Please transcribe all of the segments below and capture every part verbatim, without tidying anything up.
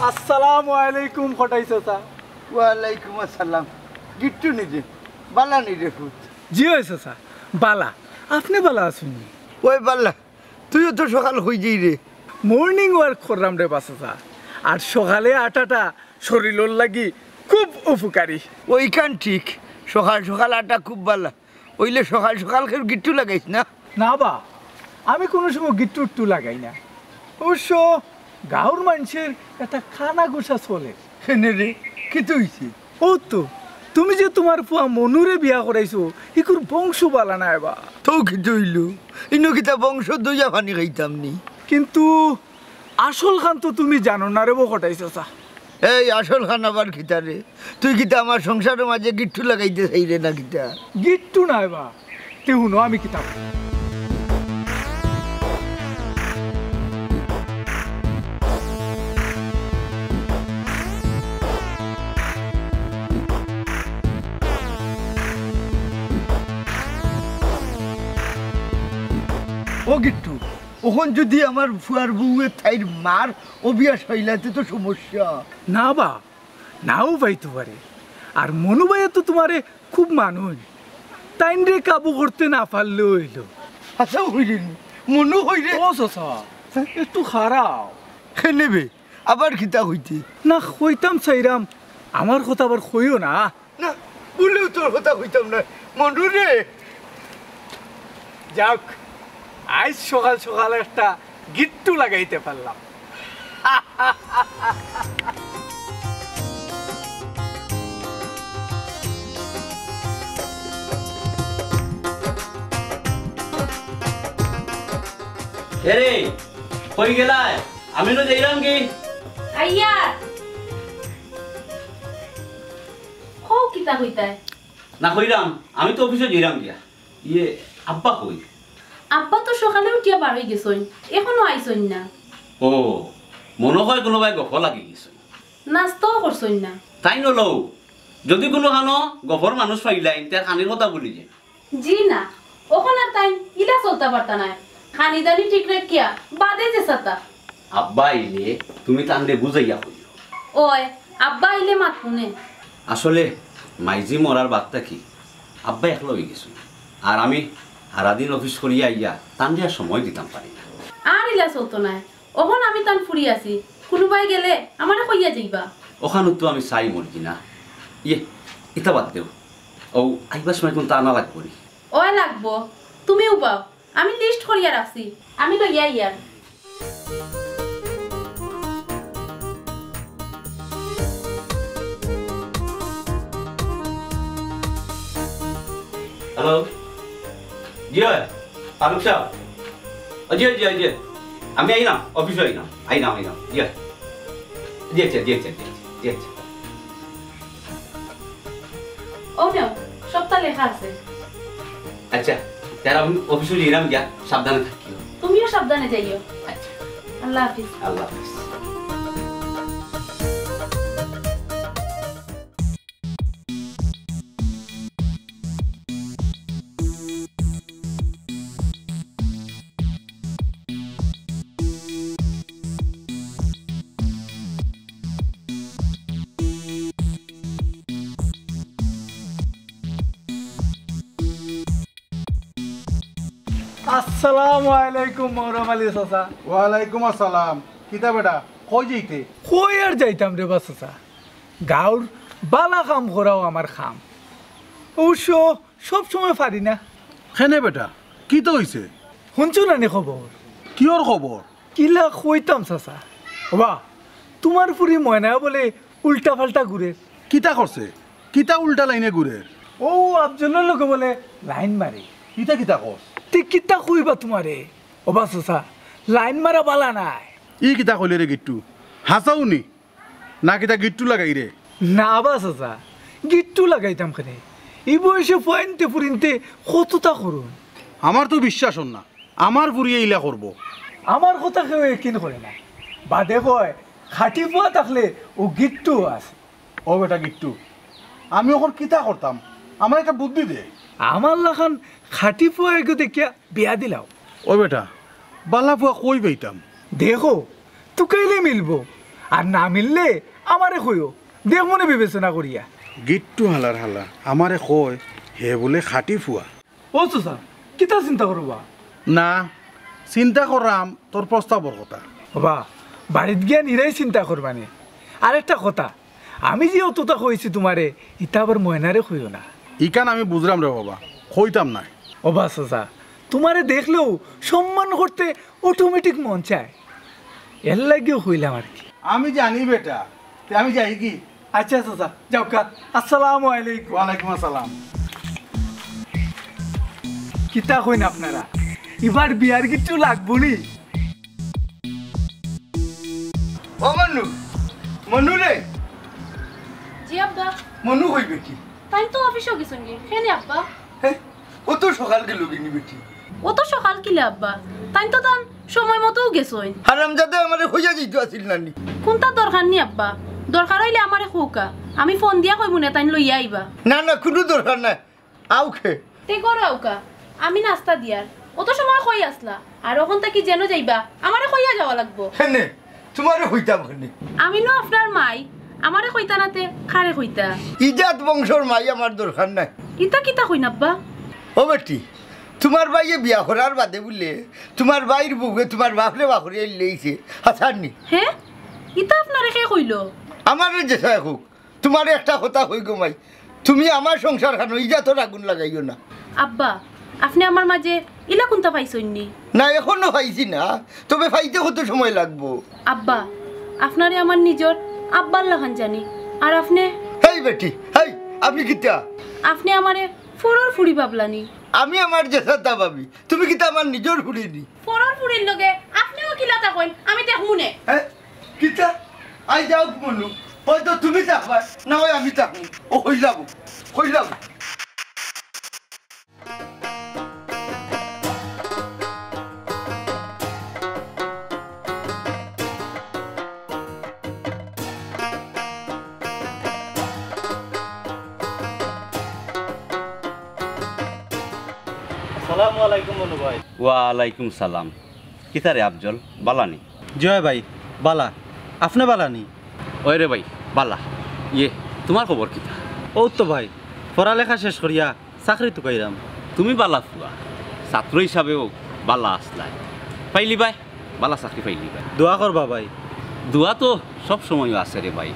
আসসালামু আলাইকুম কটাই চাচা। ওয়ালাইকুম আসসালাম। গিট্টু নি রে? বালা নি রে পুত? জি অয় চাচা, বালা। আপনে বালা আছইন নি? ওই বালা, তুইও তো সকাল অই যাই রে। মর্নিং ওয়াক কররাম রে বা চাচা, আর সকালে আটাটা শরীলর লাগি খুব উপকারী। ওইখান ঠিক, সকাল সকাল আটা খুব বালা। অইলে সকাল সকাল কেউ গিট্টু লাগাইস না। না বা, আমি কুনু সময় গিট্টু উট্টু লাগাই না। অবশ্য গাঁওর মানষর একটা কানাঘুষা চলের। কেনে রে, কিতা অইছে? অউ তো, তুমি যে তুমার পুয়া মনুরে বিয়া করাইছো, ইগুর বংশ বালা নায় বা। তো কিতা অইলো? ইনো কিতা বংশ দইয়া পানি খাইতাম নি? কিন্তু আসল খান তো তুমি জানো না রে বা কটাই চাচা। এই আসল খান আবার কিতা রে? তুই কিতা আমার সংসারর মাঝে গিট্টু লাগাইতে চাইরে না কিতা? গিট্টু নায় বা, তে হুনো আমি কিতা কই। ও গিট্টু, অখন যুদি আমার পুয়ার বউয়ে তাইর মার অবিয়াস পাইলায় তে তো সমস্যা। না বা, নাও পাইতো পারে। আর মনু ভাইয়ে তো তুমারে খুব মানইন, তাইনরে কাবু করতে না পারলেও অইলো। আচ্ছা, অইরে নি, মনু কই রে? ও চাচা, একটু খাড়াও। কেনে বে, আবার কিতা কইতে? না, কইতাম চাইরাম, আমার কথা আবার কইও না। না, ভুলেও তোর কথা কইতাম না, মনু রে। যাউক, আইজ সকাল সকাল একটা গিট্টু লাগাইতে পারলাম। এরে, কই গেলায়? আমি নু যাইরাম গি। আইয়া। কও কিতা কইতায়? না কইরাম, আমি তো অফিসো যাইরাম গিয়া। ইয়ে, আব্বা কই? আব্বা তো সকালে উঠিয়া বার অই গেছইন, এখনো আইছইন না। ও, মনো কয় কুনুবায় গফ লাগি গেছইন। নাস্তাও করছইন না। তাইন অইলো, যুদি কুনুখানো গফর মানুষ পাইলাইন, তে খানির কথা ভুলি যাইন। জি না, অখন আর তাইন ইলা চলতা পারতা নায়। খানি দানি ঠিক রাখিয়া বাদে যে চাতা। আব্বা আইলে তুমি তানরে বুঝাইয়া কইও। ওই, আব্বা আইলে মাত হুনে। আসলে মাইজি মরার বাদ থাকি আব্বা একলা অই গেছইন। আর আমি হারাদিন অফিস করিয়া আইয়া তানরে আর সময় দিতাম পারি না। আর ইলা চলতো নায়। অখন আমি তান ফুরি আছি, কুনুবায় গেলে আমারে কইয়া যাইবা। অখানো তো আমি চাই মর্জিনা। ইয়ে, ইতা বাদ দেও। ও, আইবার সময় কুনতা আনা লাগবো নি? ওই লাগবো, তুমি উবাও, আমি লিস্ট করিয়া রাখছি, আমি লইয়া আইয়ার। হ্যালো, জি অয়, ফারুক সাব। জি অয়, জি অয়, জি অয়। আমি আইরাম, অফিসো আইরাম, আইরাম, আইরাম। জি অয়। জি আচ্ছা, জি আচ্ছা, জি আচ্ছা, জি আচ্ছা। ও নেও, সবতা লেখা আছে। আচ্ছা, তে আমি অফিসো যাইরাম গিয়া, সাবধানে থাকিও। তুমিও সাবধানে যাইও। আচ্ছা। আল্লাহ হাফিজ। আল্লাহ হাফিজ। আসসালামু আলাইকুম মহরম আলী চাচা। ওয়ালাইকুম আসসালাম। কিতা বেটা, কই যাইতে? কই আর যাইতাম রে বা চাচা, গাঁওর বালা কাম করাও আমার কাম, অবশ্য সব সময় পারি না। কেনে বেটা, কিতা অইছে? হুনছো না নি খবর? কিওর খবর? কিলা কইতাম চাচা, ওবা, তুমার ফুরি ময়না বুলে উল্টা পাল্টা ঘুরের। কিতা করছে? কিতা উল্টা লাইনে ঘুরের? ও আফজলর লগে বুলে লাইন মারে। ইতা কিতা কস? তে কিতা কইবা তুমারে? ওবা চাচা, লাইন মারা বালা নায়। ই কিতা কইলে রে গিট্টু? হাছাউ নি? না কিতা গিট্টু লাগাইরে? না বা চাচা, গিট্টু লাগাইতাম কেনে? ই বয়সে ফুয়াইন্তে ফুরিন্তে কততা করইন। আমার তো বিশ্বাস অর না, আমার ফুরিয়ে ইলা করবো। আমার কথা কেউ একিন করে না, বাদে কয় খাঁটি ফুয়া থাকলে অউ গিট্টু আছে। ও বেটা গিট্টু, আমি অখন কিতা করতাম? আমারে একটা বুদ্ধি দে। আমার লাখান খাঁটি ফুয়া এগু দেখিয়া বিয়া দিলাও। ও বেটা, বালা ফুয়া কই পাইতাম? দেখো, তুকাইলে মিলবো। আর না মিললে আমারে কইও, দেখমুনে বিবেচনা করিয়া। গিট্টু হালার হালা আমারে কয়, হে বুলে খাঁটি ফুয়া। ও চাচা, কিতা চিন্তা করো বা? না, চিন্তা কররাম তোর প্রস্তাবর কথা। ও বা, বাড়িত গিয়া নিরাই চিন্তা করবানে। আর একটা কথা, আমি যে অততা কইছি তুমারে, ইতা আবার ময়নারে কইও না। ইখান আমি বুঝরাম রে বাবা, কইতাম নায়। ও বা চাচা, তুমারে দেখলেও সম্মান করতে automatic মন চায়, এর লাগিও কইলাম আর কি। আমি জানি বেটা, তে আমি যাইগি। আচ্ছা চাচা, যাউক্কা। আসসালামু আলাইকুম। ওয়ালাইকুম আসসালাম। কিতা কইন আপনারা, ইবার বিয়ার গিট্টু লাগবো নি? ও মনু, মনু রে। জি আব্বা। মনু কই বেটি? তাইন তো অফিসো গেছইন গি। কেনে আব্বা? হে, অত সকাল গেলো গি নি বেটি? অত সকাল কিলা আব্বা? তাইন তো তান সময় মতোউ গেছইন। হারামজাদা আমারে কইয়া দিতো আছিল না নি? কুনতা দরকার নি আব্বা? দরকার অইলে আমারে কউক্কা, আমি ফোন দিয়া কইমুনে তাইন লইয়া আইবা। না না, কুনু দরকার নাই। আউক্কা। তে ঘরো আউক্কা, আমি নাস্তা দিয়ার। অত সময় কই আছলা? আর অখন থাকি যেনো যাইবা, আমারে কইয়া যাওয়া লাগবো। কেনে? তুমারে কইতাম কেনে? আমি নু আপনার মাই, আমারে কইতা না তে কারে কইতা? ইজাত বংশর মাই আমার দরকার নাই। ইতা কিতা কইন আব্বা? ও বেটি, তুমার ভাইয়ে বিয়া করার বাদে বুলে তুমার ভাইর বউয়ে তুমার বাফরে বাকরিয়া লইছে, হাছা নি? হে? ইতা আপনারে কে কইলো? আমারে যেতায় কউক, তুমারে একটা কথা কই গো মাই, তুমি আমার সংসারখানো ইজাতর আগুন লাগাইও না। আব্বা, আপনে আমার মাঝে ইলা কুনতা পাইছইন নি? না, অখনো পাইছি না, তবে পাইতে কত সময় লাগবো। আব্বা, আপনারে আমার নিজর আব্বার লাখান জানি, আর আপনে হেই বেটি, হেই, আমি কিতা? আপনে আমারে ফরর ফুড়ি ভাবলা নি? আমি আমার যেতা তা ভাবি, তুমি কিতা আমার নিজর ফুড়ি নি? ফরর ফুড়ির লগে আপনেও কিলা থাকইন, আমি দেখমুনে। হে? কিতা? আই যাউক মনু, অয়তো তুমি থাকবায়, না অয় আমি থাকমু। ও কইলাম, কইলাম। আসসালামু আলাইকুম মনু ভাই। ওয়ালাইকুম সালাম। কিতা রে আফজল, বালা নি? জি অয় ভাই, বালা। আপনে বালা নি? অয় রে ভাই, বালা। ইয়ে, তুমার খবর কিতা? অউ তো ভাই, পড়ালেখা শেষ করিয়া চাকরি তুকাইরাম। তুমি বালা ফুয়া, ছাত্র হিসাবেও বালা আছলায়। পাইলিবায়, বালা চাকরি পাইলিবায়। দোয়া করবা ভাই। দোয়া তো সব সময়ও আছে রে ভাই।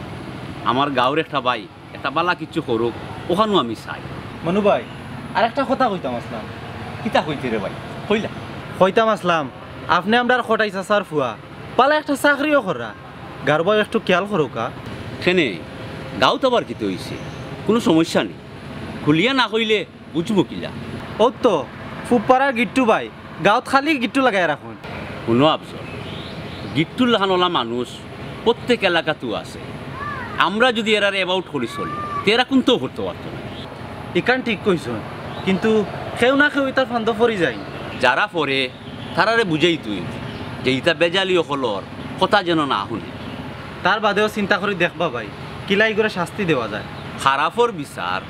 আমার গাউর একটা ভাই একটা বালা কিচ্ছু করুক, অখানউ আমি চাই। মনু ভাই, আর একটা কথা কইতাম আছলাম। কিতা কইতে রে ভাই? কইলা। কইতাম আছলাম, আপনে আমরার কটাই চাচার ফুয়া, বালা একটা চাকরিও কররা, গাউর বায় একটু খিয়াল করউক্কা। কেনে, গাউত আবার কিতা অইছে? কুনু সমস্যা নি? খুলিয়া না কইলে বুঝমু কিলা? অউ তো, ফুবপাড়ার গিট্টু ভাই, গাউত খালি গিট্টু লাগাইয়া রাখইন। হুনো আফজল, গিট্টুর লাখান অলা মানুষ প্রত্যেক এলাকাতউ আছে। আমরা যুদি এরারে about করি চলি, তে এরা কুন্তাউ করতো পারতো নায়। ইখান ঠিক কইছইন, কিন্তু কেউ না কেউ ইতার ফান্দো পড়ি যায়। যারা পড়ে, তারারে বুঝাইতো অইবো যে ইতা বেজালি অকলর কথা যেন না হুনে। তার বাদেও চিন্তা করি দেখবা ভাই, কিলা ইগুরে শাস্তি দেওয়া যায়। খারাপর বিচার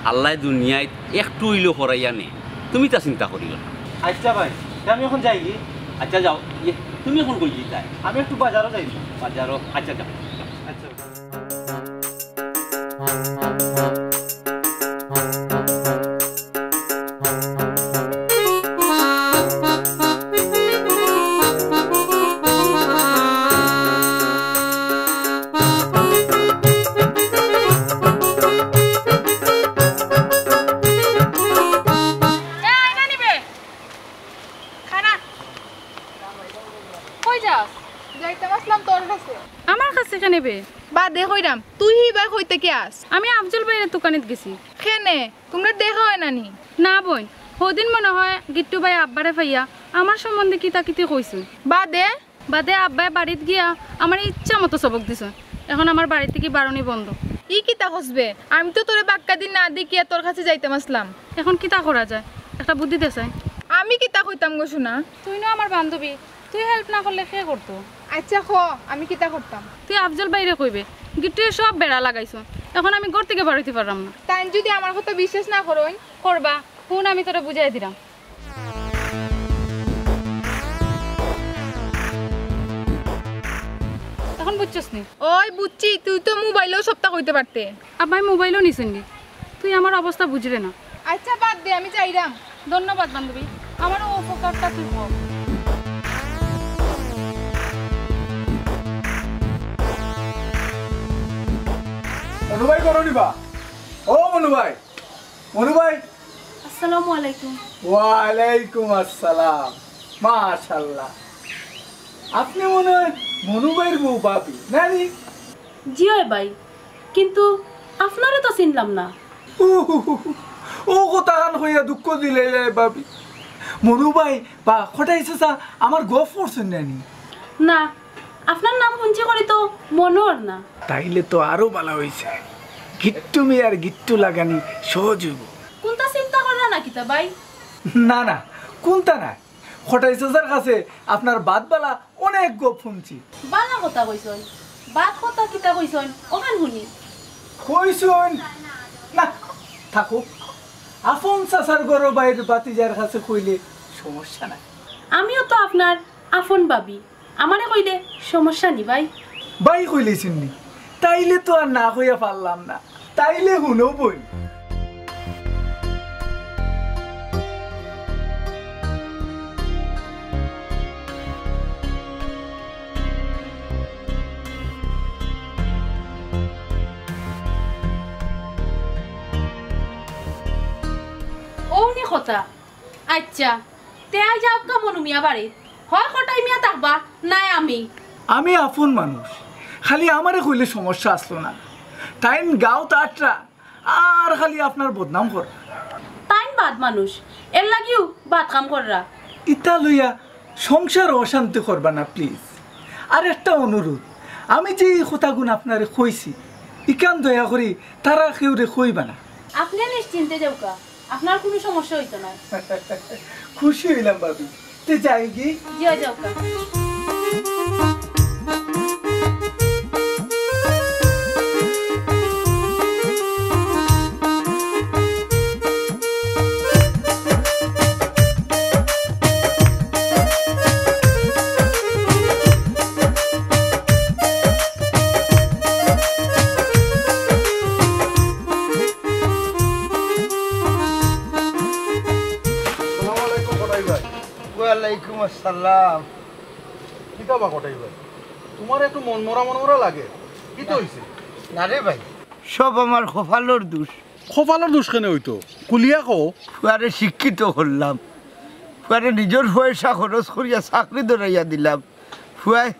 আল্লায় দুনিয়াত একটু অইলেও করাইয়া নে, তুমি তা চিন্তা করিও না। আইচ্ছা ভাই, তে আমি অখন যাইগি? আইচ্ছা যাও, ইয়ে, তুমি অখন কই যাইতায়? আমি একটু বাজারো যাইমু। বাজারো? আইচ্ছা যাও। আইচ্ছা ভাই। খানা। কই যাস? যাইতাম আছলাম তোর কাছে। আমার কাছে কেনে বে? বাদে কইরাম, তুই হি বায় কইতে কে আস? আমি আফজল ভাইর তুকানিত গেছি। কেনে? তুমরার দেখা অয় না নি? না বইন, হদিন মনে অয় গিট্টু ভাই আব্বারে পাইয়া আমার সম্বন্ধে কিতা কিতি কইছইন। বাদে? বাদে আব্বায় বাড়িত গিয়া আমারে ইচ্ছা মতো সবক দিছইন। অখন আমার বাড়ি থাকি বারনি বন্ধ। ই কিতা কস বে? আমি তো তোরে বাক্কা দিন না দেখিয়া তোর কাছে যাইতাম আছলাম। অখন কিতা করা যায়? একটা বুদ্ধি দে চাই। আমি কিতা কইতাম গো সোনা? তুই নু আমার বান্ধবী, তুই help না করলে কে করতো? আইচ্ছা ক, আমি কিতা করতাম? তুই আফজল ভাইরে কইবে, গিট্টুয়ে সব বেড়া লাগাইছইন, অখন আমি ঘর থাকি বারইতে পাররাম না। তাইন যুদি আমার কথা বিশ্বাস না করইন? করবা, হুন আমি তোরে বুঝাই দিরাম। বুঝছস নি? ওই বুঝছি, তুই তো মোবাইলেও সবটা কইতে পারতে। আব্বায় মোবাইলও নিছইন নি, তুই আমার অবস্থা বুঝরে না। আচ্ছা বাদ দে, আমি যাইরাম। ধন্যবাদ বান্ধবী, আমার উপকারটা তুই কর। মনু ভাই, করো নিবা? ও মনু ভাই, মনু ভাই। আসসালামু আলাইকুম। ওয়ালাইকুম আসসালাম। মাশাআল্লাহ, আপনি মনে হয় মনু ভাইর বউ ভাবি, না নি? জি অয় ভাই, কিন্তু আপনারে তো চিনলাম না। ও, ও কথা খান কইয়া দুঃখ দিলে রে ভাবি। মনু ভাই বা কটাই চাচা আমার গফ করছইন না নি? না, আপনার নাম হুনছি করি তো মনো অর না। তাইলে তো আরো ভালা অইছে, গিট্টু মিয়ার গিট্টু লাগানি সহজ অইবো। কুনতা চিন্তা কররা না কিতা ভাই? না না, কুনতা নায়। কটাই চাচার কাছে আপনার বাদ ভালা অনেক গফ হুনছি। ভালা কথা কইছইন, বাদ কথা কিতা কইছইন, অখান হুনি। কইছইন না, থাকুক, আপন চাচার ঘরর ভাতিজার কাছে কইলে সমস্যা নাই। আমিও তো আপনার আপন ভাবি, আমারে কইলে সমস্যা নি ভাই। ভাই কইলাইছইন নি, তাইলে তো আর না কইয়া পারলাম না। তাইলে হুনো বইন। অউ নি কথা। আচ্ছা, তে আইজ যাউক্কা মনু মিয়া বাড়িত। হয় কটাই মিয়া থাকবা, নায় আমি। আমি আপন মানুষ, খালি আমারে কইলে সমস্যা আছলো না। তাইন গাঁওত আটরা, আর খালি আপনার বদনাম কররা। তাইন বাদ মানুষ, এরলাগিউ বাদ কাম কররা। ইতা লইয়া সংসার অশান্তি করবা না please। আর একটা অনুরোধ, আমি যে ই কথাগুন আপনারে কইছি, ইখান দয়া করি তারা কেউরে কইবা না। আপনে নিশ্চিন্তে যাউক্কা, আপনার কুনু সমস্যা অইতো নায়। খুশি অইলাম ভাবি, তে যাইগি? জি অয়, যাউক্কা। আসসালামু আলাইকুম কটাই ভাই। ওয়ালাইকুম আসসালাম। কিতা বা কটাই ভাই, তুমার একটু মনমরা মনমরা লাগে, কিতা অইছে? না রে ভাই, সব আমার কপালর দোষ। কপালর দোষ কেনে অইতো? খুলিয়া কও। ফুয়ারে শিক্ষিত করলাম, ফুয়ারে নিজর পয়সা খরচ করিয়া চাকরি ধরাইয়া দিলাম, ফুয়ায়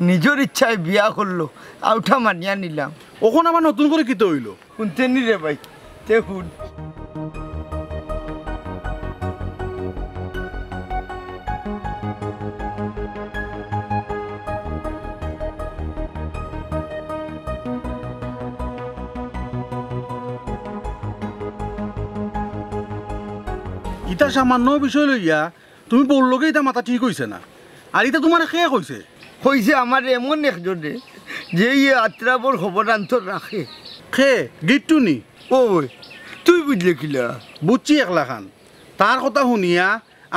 নিজর ইচ্ছায় বিয়া করলো, অউটা মানিয়া নিলাম। অখন আবার নতুন করি কিতা অইলো? হুনতে নি রে ভাই, তে হুন। ইতা সামান্য বিষয় লইয়া তুমি বউর লগে ইতা মাতা ঠিক অইছে না। আর ইতা তুমারে কে কইছে? কইছে আমারে এমন একজনে, যে ই আত্রাবর খবরান্তর রাখে। কে? গিট্টু নি? ওই, তুই বুঝলে কিলা? বুঝছি একলাখান। তার কথা হুনিয়া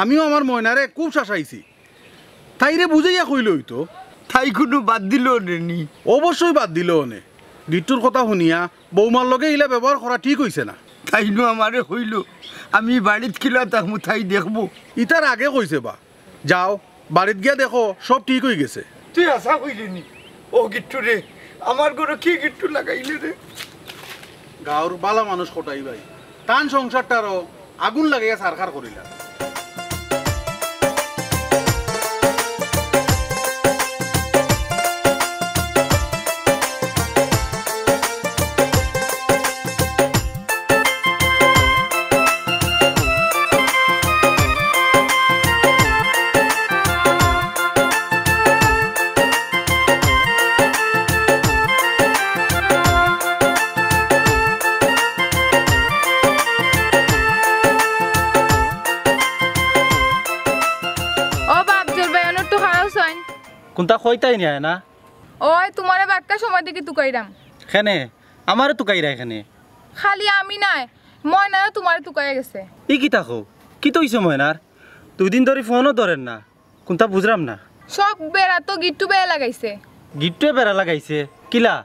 আমিও আমার ময়নারে খুব শাসাইছি। তাইরে বুঝাইয়া কইলে অইতো। তাই কুনু বাদ দিলো নে নি? অবশ্যই বাদ দিলো অনে। গিট্টুর কথা হুনিয়া বৌমার লগে ইলা ব্যবহার করা ঠিক অইছে না। তাইনু আমারে কইলো, আমি বাড়িত কিলা থাকমু তাই দেখবো। ইতার আগে কইছে বা। যাও, বাড়িত গিয়া দেখো, সব ঠিক অইগেছে। তুই হাছা কইলে নি? ও গিট্টু রে, আমার ঘরো কি গিট্টু লাগাইলে রে? গাঁওর বালা মানুষ কটাই ভাই, তান সংসারটারও আগুন লাগাইয়া ছারখার করিলা। ও বাপ, জলবায়ু একটু খারাপ অইছে। কুনতা কইতায় নি আয় না? ওই, তুমারে বাক্কা সময় দেখি তুকাইরাম। কেনে? আমারে তুকাইরায় কেনে? খালি আমি নায়, ময়নায়ও তুমারে তুকাইয়া গেছে। ই কিতা কও? কিতা অইছে ময়নার? দুইদিন ধরি ফোনও ধরের না, কুনতা বুঝরাম না। সব বেড়া তো গিট্টু বেয়া লাগাইছে। গিট্টুয়ে বেড়া লাগাইছে। কিলা?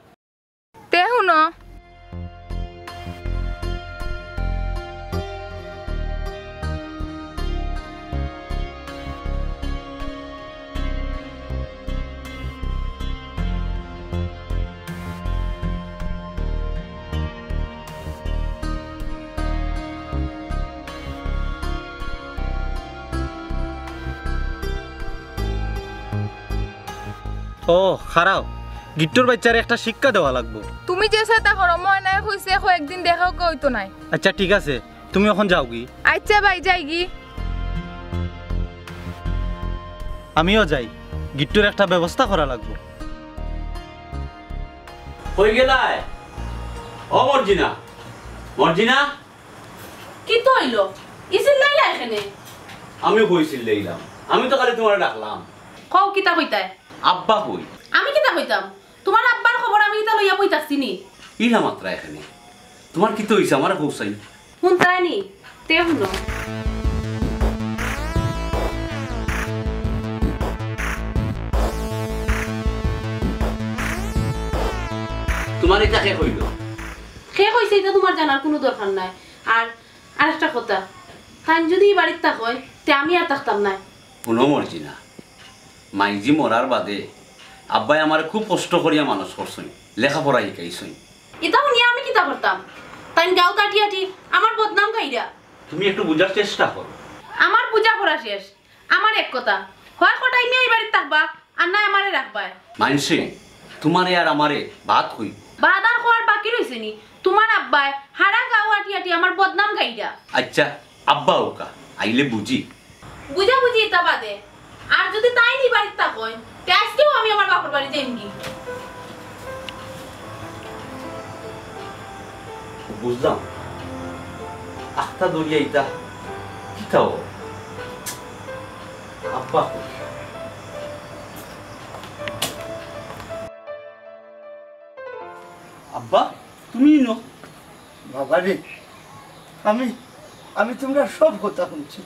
তে হুনো। ও, খাড়াও, গিট্টুর বাইচ্চারে একটা শিক্ষা দেওয়া লাগবো। তুমি যে সেটা করো, ময়নায় কইছে কয়েকদিন দেখা অইতো নায়। আচ্ছা, ঠিক আছে, তুমি অখন যাওগি। আচ্ছা ভাই, যাইগি। আমিও যাই, গিট্টুর একটা ব্যবস্থা করা লাগবো। কই গেলায়? ও মর্জিনা, মর্জিনা। কিতা অইলো? ই চিল্লাইলা কেনে? আমি কই চিল্লাইলাম? আমি তো খালি তুমারে ডাকলাম। কও, কিতা কইতায়? আব্বা কই? আমি কিতা কইতাম? তুমার আব্বার খবর আমি কিতা লইয়া বই থাকছি নি? ইলা মাতরায় কেনে? তুমার কিতা অইছে? আমারে কও চাই। হুনতায় নি? তে হুনো। তুমারে ইতা কে কইলো? কে কইছে ইতা তুমার জানার কুনু দরকার নাই। আর, আর একটা কথা, তাইন যুদি ই বাড়িত থাকইন, তে আমি আর থাকতাম নায়। হুনো মর্জিনা, মাইজি মরার বাদে আব্বায় আমারে খুব কষ্ট করিয়া মানুষ করছইন, লেখাপড়া শিখাইছইন। ইতা হুনিয়া আমি কিতা করতাম? তাইন গাউত আটি আটি আমার বদনাম গাইরা। তুমি একটু বুঝার চেষ্টা করো। আমার বুঝা পড়া শেষ। আমার এক কথা, হয় কটাই মিয়া ই বাড়িত থাকবা, আর নায় আমারে রাখবায়। মাইনষে তুমারে আর আমারে বাদ কইবো। বাদ আর কওয়ার বাকি রইছে নি? তুমার আব্বায় হারা গাউ আটি আটি আমার বদনাম গাইরা। আচ্ছা, আব্বা অউকা, আইলে বুঝি। বুঝাবুঝি ইতা বাদে। আর যুদি তাইন ই বাড়িত থাকইন, তে আইজকেউ আমি আমার বাপর বাড়ি যাইমুগি। বুঝলাম। আখতা দরিয়া ইতা কিতাও। আব্বা। আব্বা, তুমি ইনো? বাবা রে, আমি, আমি তুমরার সব কথা হুনছি।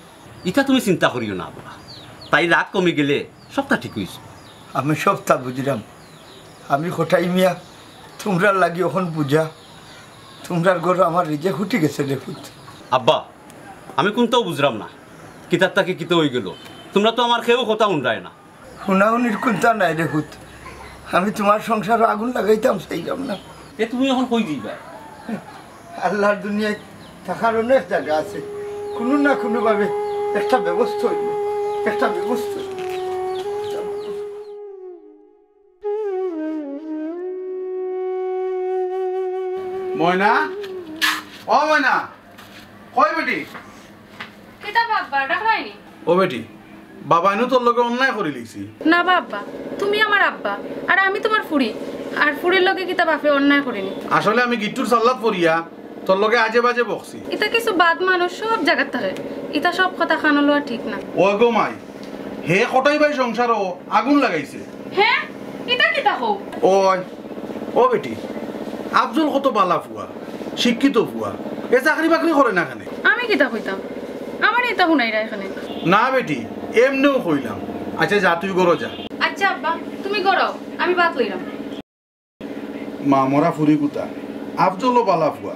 ইতা তুমি চিন্তা করিও না আব্বা, তাইর রাগ কমি গেলে সবটা ঠিক অইছে। আমি সবটা বুঝরাম। আমি কটাই মিয়া, তুমরার লাগি অখন বুঝা, তুমরার ঘরো আমার রিজেক উঠি গেছে রে পুত। আব্বা, আমি কুন্তাও বুঝরাম না, কিতার থাকি কিতা অইগেলো। তুমরা তো আমার কেউ কথা হুনরায় না। হুনাহুনির কুন্তা নাই রে পুত। আমি তুমার সংসারো আগুন লাগাইতাম চাইরাম না। তে তুমি অখন কই যাইবায়? আল্লার দুনিয়াত থাকার অনেক জাগা আছে, কুনু না কুনু ভাবে একটা ব্যবস্থা অইবো, একটা ব্যবস্থা অইবো। ময়না, ও ময়না, কই বেটি? কিতা বা আব্বা, ডাকরায় নি? ও বেটি, বাবায় নু তোর লগে অন্যায় করিলিছে। না বা আব্বা, তুমি আমার আব্বা, আর আমি তুমার ফুড়ি, আর ফুড়ির লগে কিতা বাপে অন্যায় করে নি? আসলে আমি গিট্টুর সাল্লাত পড়িয়া তোর লগে আজে বাজে বকছি। ইতা কিছু বাদ মানুষ সব জাগাত থাকে, ইতা সব কথা কানো লওয়া ঠিক না। ও গো মাই, হে কটাই ভাই সংসারো আগুন লাগাইছে। হে, ইতা কিতা কও? ওই, ও বেটি, আফজল কত বালা ফুয়া, শিক্ষিত ফুয়া, এ চাকরি বাকরি করে না কেনে? আমি কিতা কইতাম? আমারে ইতা হুনাইরায় কেনে? না বেটি, এমনেউ কইলাম। আচ্ছা যা, তুই ঘরো যা। আচ্ছা আব্বা, তুমি ঘরো, আমি ভাত লইরাম। মা মরা ফুড়িগুতা, আফজলও বালা ফুয়া।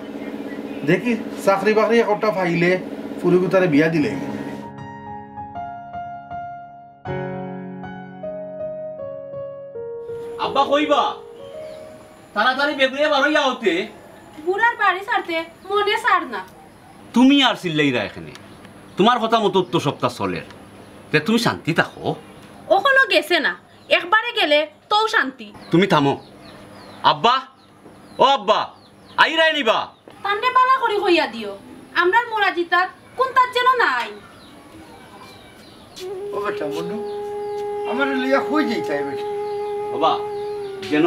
দেখি, চাকরি বাকরি একটা পাইলে ফুড়িগুতারে বিয়া দিলে। আব্বা কইবা? তাড়াতাড়ি বেগুয়ে বারইয়া আওতে। বুড়ার বাড়ি ছাড়তে মনে চার না। তুমি আর চিল্লাইরায় কেনে? তুমার কথা মতো তো সবটা চলের। তে তুমি শান্তি থাকো। অখনো গেছে না, একবারে গেলে তউ শান্তি। তুমি থামো। আব্বা, ও আব্বা, আইরায় নি বা? তানরে বালা করি কইয়া দিও, আমরার মরা জিতাত কুন্তাত যেন না আইন। ও বেটা মনু, আমারে লইয়া কই যাইতায় বেটা? বাবা, যেন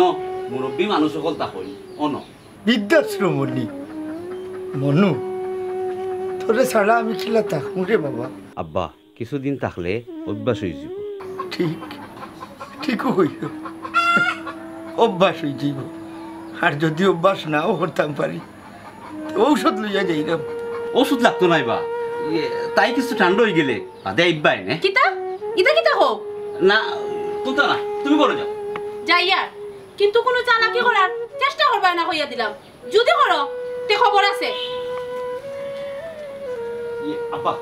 মুরব্বি মানুষ অকল থাকইন, অনো। বৃদ্ধাশ্রমো নি? মনু, তোরে ছাড়া আমি কিলা থাকমু রে বাবা? আব্বা, কিছুদিন থাকলে অভ্যাস অইযিবো। ঠিক, ঠিকউ কইছো। অভ্যাস অইযিবো। আর যুদি অভ্যাস নাও করতাম পারি, তে ঔষধ লইয়া যাইরাম। ঔষধ লাগতো নায় বা। ইয়ে, তাই কিছু ঠান্ডা অইগেলে বাদে আইবায় নে। কিতা? ইতা কিতা কও? না, তুতা না, তুমি ঘরো যাও। যাইয়ার, কিন্তু কুনু চালাকি করার চেষ্টা করবায় না কইয়া দিলাম। যুদি করো, তে খবর আছে। ইয়ে, আব্বা,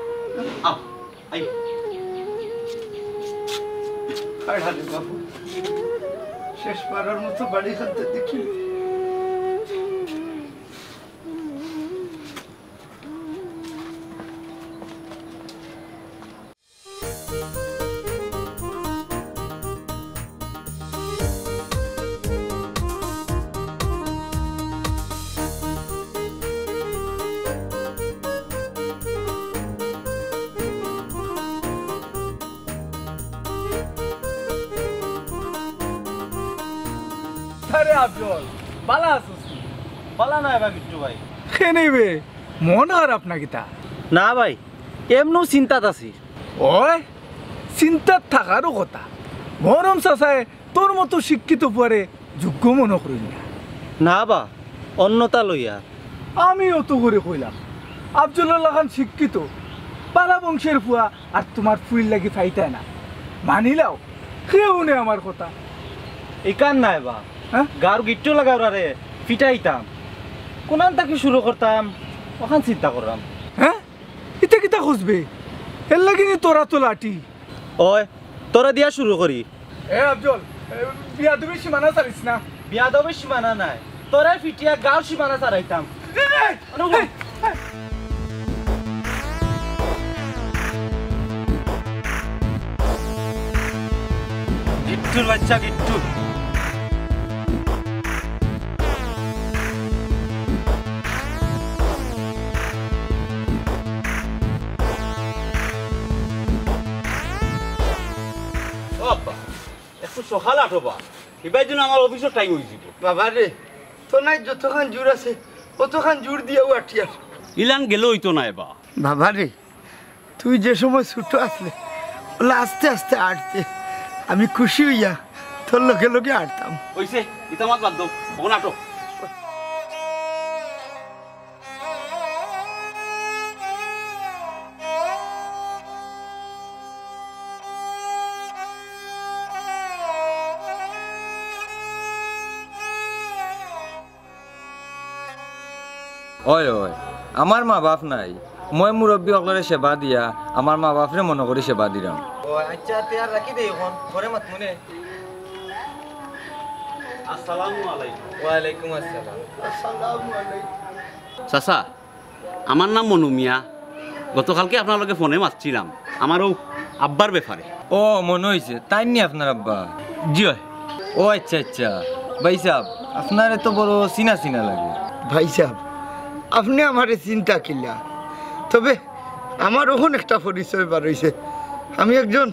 আব-, আই। আরে হালে বাবু, শেষবারের মতো বাড়ি খানতে দেখি। আরে আফজল, বালা আছস নি? বালা নায় বা কিট্টু ভাই। কেনে বে, মন খারাপ না কিতা? না ভাই, এমনেউ চিন্তাত আছি। ওই, চিন্তাত থাকারও কথা। মরম চাচায় তোর মতো শিক্ষিত পুয়ারে যোগ্য মনো করইন না। না বা, অন্যতা লইয়া। আমি অত করি কইলাম, আফজলর লাখান শিক্ষিত, বালা বংশর পুয়া, আর তুমার ফুড়ির লাগি ফাইতায় না। মানিলাও, কেউ হুনে আমার কথা। ইখান নায় বা, হ্যাঁ? গাঁওর গিট্টু লাগাওরারে ফিটাইতাম। কুনান থাকি শুরু করতাম, অখান চিন্তা কররাম। হ্যাঁ? ইতা কিতা কস বে? এরলাগি নি তোর আতো লাঠি? ওই, তোরে দিয়া শুরু করি। এ আফজল, এ, বিয়াদবির সীমানা ছাড়িস না। বিয়াদবির সীমানা নাই, তোরে ফিটিয়া গাঁওর সীমানা ছাড়াইতাম। এই, এই, এই, এই। গিট্টুর বাচ্চা গিট্টু। ও আব্বা, একটু সকাল আটো বা, ইবার যেন আমার অফিসর টাইম অইযিবো। বাবা রে, তোর নাই যতখান জোর আছে, অতখান জোর দিয়াও আটিয়ার। ইলান গেলে অইতো নায় বা। বাবা রে, তুই যে সময় ছোট আছলে, অলা আস্তে আস্তে আটতে, আমি খুশি অইয়া তোর লগে লগে আটতাম। অইছে, ইতা মাত বাদ দেও, অখন আটো। অয়, অয়, আমার মা-বাফ নাই। ময় মুরব্বি অকলরে সেবা দিয়া আমার মা-বাফরে মনো করি সেবা দিরাম। ও আচ্ছা, তে আর রাখি দেই অখন, পরে মাতমুনে। আসসালামু আলাইকুম। ওয়ালাইকুম আসসালাম। আসসালামু আলাইকুম। চাচা, আমার নাম মনু মিয়া। গতকালকে আপনার লগে ফোনে মাতছিলাম, আমার অউ আব্বার ব্যাপারে। ও, মনো অইছে, তাইন নি আপনার আব্বা? জি অয়। ও আচ্ছা, আচ্ছা। ভাইসাব, আপনারে তো বড় চিনা চিনা লাগে। ভাইসাব, আপনে আমারে চিনতা কিলা? তবে আমার অখন একটা পরিচয় বার অইছে, আমি একজন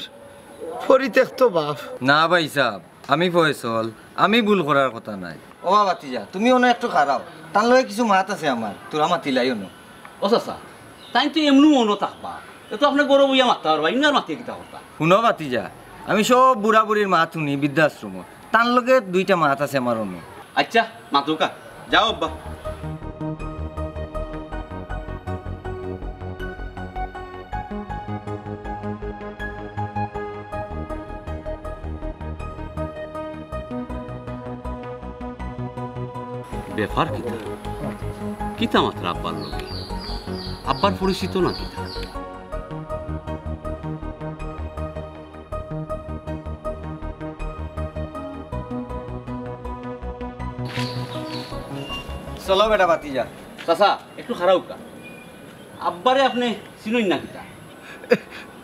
পরিত্যক্ত বাফ। না ভাইসাব, আমি ফয়সল, আমি ভুল করার কথা নায়। ও বা ভাতিজা, তুমি অনো একটু খাড়াও, তান লগে কিছু মাত আছে আমার, থুড়া মাতিলাই অনো। ও চাচা, তাইন তো এমনেউ অনো থাকবা, এ তো আপনে ঘরো বইয়া মাততা পারবা, ইনো আর মাতিয়া কিতা করতা? হুনো ভাতিজা, আমি সব বুড়া-বুড়ির মাত হুনি বৃদ্ধাশ্রমো, তান লগে দুইটা মাত আছে আমার অনো। আচ্ছা, মাতউক্কা, যাও আব্বা। ব্যাপার কিতা? কিতা মাতরা আব্বার লগে? আব্বার পরিচিত না কিতা? চলো বেটা, বাতি যা। চাচা, একটু খাড়াউক্কা। আব্বারে আপনে চিনইন না কিতা?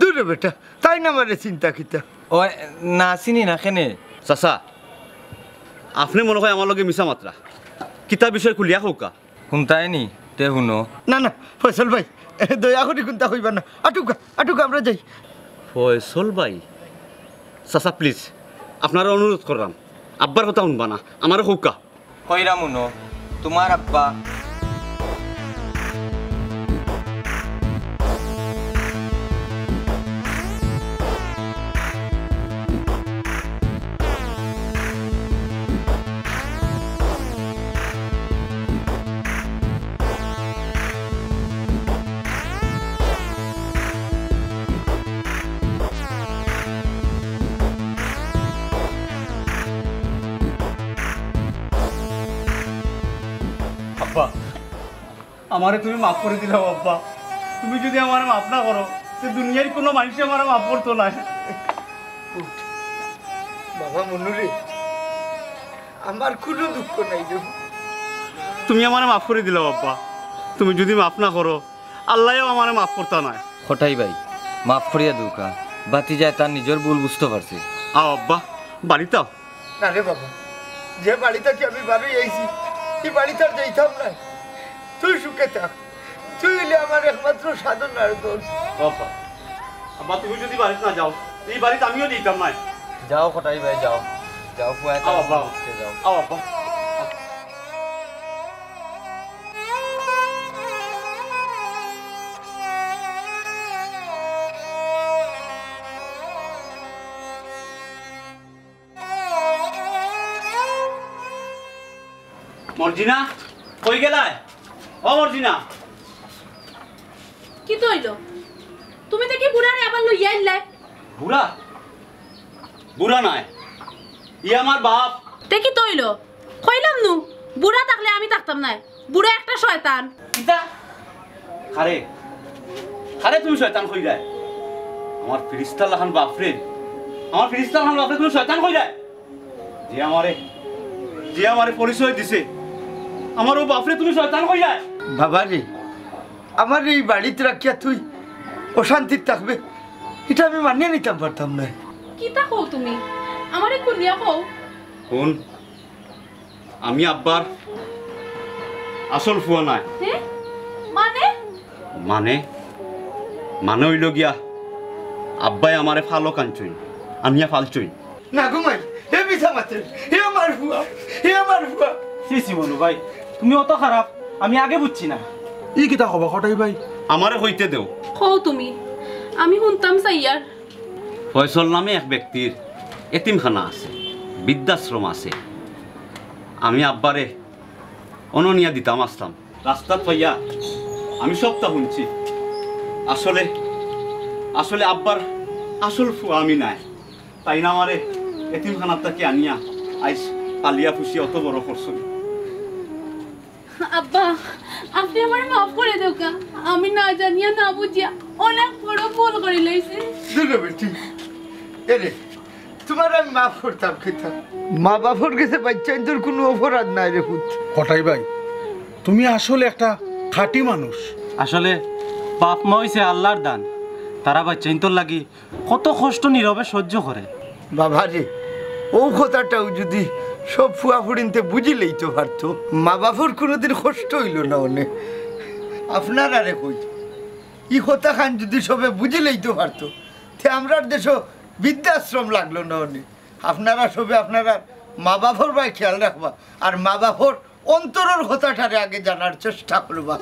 দূর রে বেটা, তাইন আমারে চিনতা কিতা? ও, না চিনি না, কেনে? চাচা, আপনে মনো কয় আমার লগে মিছা মাতরা। কিতা বিষয় খুলিয়া কউক্কা। হুনতায় নি? তে হুনো। না, না, ফয়সল ভাই, দয়া করি কুন্তা কইবা না। আটুকা, আটুকা, আমরা যাই। ফয়সল ভাই? চাচা, please, আপনারে অনুরোধ কররাম, আব্বার কথা হুনবা না, আমারে কউক্কা। কইরাম হুনো, তুমার আব্বা। আব্বা, আমারে তুমি মাফ করি দিলাও আব্বা। তুমি যুদি আমারে মাফ না করো, তে দুনিয়ার কুনু মানষে আমারে মাফ করতো নায়। বাবা মনুরে, আমার কুনু দুঃখ নাই রে। তুমি আমারে মাফ করি দিলাও আব্বা। তুমি যুদি মাফ না করো, আল্লায়ও আমারে মাফ করতা নায়। কটাই ভাই, মাফ করিয়া দেউক্কা। ভাতিজায় তার নিজর ভুল বুঝতো পারছে। আও আব্বা, বাড়িত আও। না রে বাবা, যে বাড়ি থাকি আমি বারই আইছি, ই বাড়িত আর যাইতাম নায়। তুই সুখে থাক, তুই অইলে আমার একমাত্র সাধন আর ধন। আব্বা, আব্বা, তুমি যুদি বাড়িত না যাও, ই বাড়িত আমিও যাইতাম নায়। যাও কটাই ভাই, যাও। যাও, ফুয়ায় তার আও আব্বা, ভুল বুঝছে, যাও। আও আব্বা। মর্জিনা, কই গেলায়? ও মর্জিনা। কিতা অইলো? তুমি দেখি বুড়ারে আবার লইয়া আইলায়। বুড়া? বুড়া নায়, ই আমার বাপ। তে কিতা অইলো? কইলাম নু, বুড়া থাকলে আমি থাকতাম নায়। বুড়া একটা শয়তান। কিতা? কারে? কারে তুমি শয়তান কইরায়? আমার ফিরিস্তার লাখান বাপরে, আমার ফিরিস্তার লাখান বাপরে তুমি শয়তান কইরায়? যে আমারে, যে আমারে পরিচয় দিছে, আমার অউ বাপরে তুমি শয়তান কইরায়? বাবা রে, আমারে ই বাড়িত রাখিয়া তুই অশান্তিত থাকবে, ইটা আমি মানিয়া নিতাম পারতাম নায়। কিতা কও তুমি? আমারে খুলিয়া কও। হুন, আমি আব্বার আসল ফুয়া নায়। হে? মানে? মানে? মানে অইলো গিয়া, আব্বায় আমারে ফালক আনছইন, আনিয়া ফালছইন। না গো মাই, হে মিছা মাতের, হে আমার ফুয়া, হে আমার ফুয়া। ছি ছি মনু ভাই, তুমি অত খারাপ, আমি আগে বুঝছি না। ই কিতা কবা কটাই ভাই? আমারে কইতে দেও। কও তুমি, আমি হুনতাম চাইয়ার। ফয়সল নামে এক ব্যক্তির এতিমখানা আছে, বৃদ্ধাশ্রম আছে। আমি আব্বারে অনো নিয়া দিতাম আছলাম। রাস্তাত পাইয়া আমি সবটা হুনছি। আসলে, আসলে আব্বার আসল ফুয়া আমি নায়। তাইন আমারে এতিমখানাত থাকি আনিয়া আইজ পালিয়া পুষিয়া অত বড় করছইন। আব্বা, আপনে আমারে মাফ করি দেউক্কা। আমি না জানিয়া না বুঝিয়া অনেক বড় ভুল করিলাইছি। দুরো বেটি, এরে, তুমারে আমি মাফ করতাম কিতা? মা বাফর গেছে বাইচ্চাইন্তর কুনু অপরাধ নাই রে পুত। কটাই ভাই, তুমি আসলে একটা খাঁটি মানুষ। আসলে বাপ মা অইছে আল্লার দান, তারা বাইচ্চাইন্তর লাগি কত কষ্ট নীরবে সহ্য করে। বাবা রে, অউ কথাটাও যুদি সব ফুয়া ফুড়িন্তে বুঝিলাইতো পারতো, মা বাফর কুনুদিন কষ্ট অইলো না অনে। আপনারারে কই, ই কথাখান যুদি সবে বুঝিলাইতো পারতো, তে আমরার দেশো বৃদ্ধাশ্রম লাগলো না অনে। আপনারা সবে আপনারার মা বাফর বায় খেয়াল রাখবা, আর মা বাফর অন্তরর কথাটারে আগে জানার চেষ্টা করবা।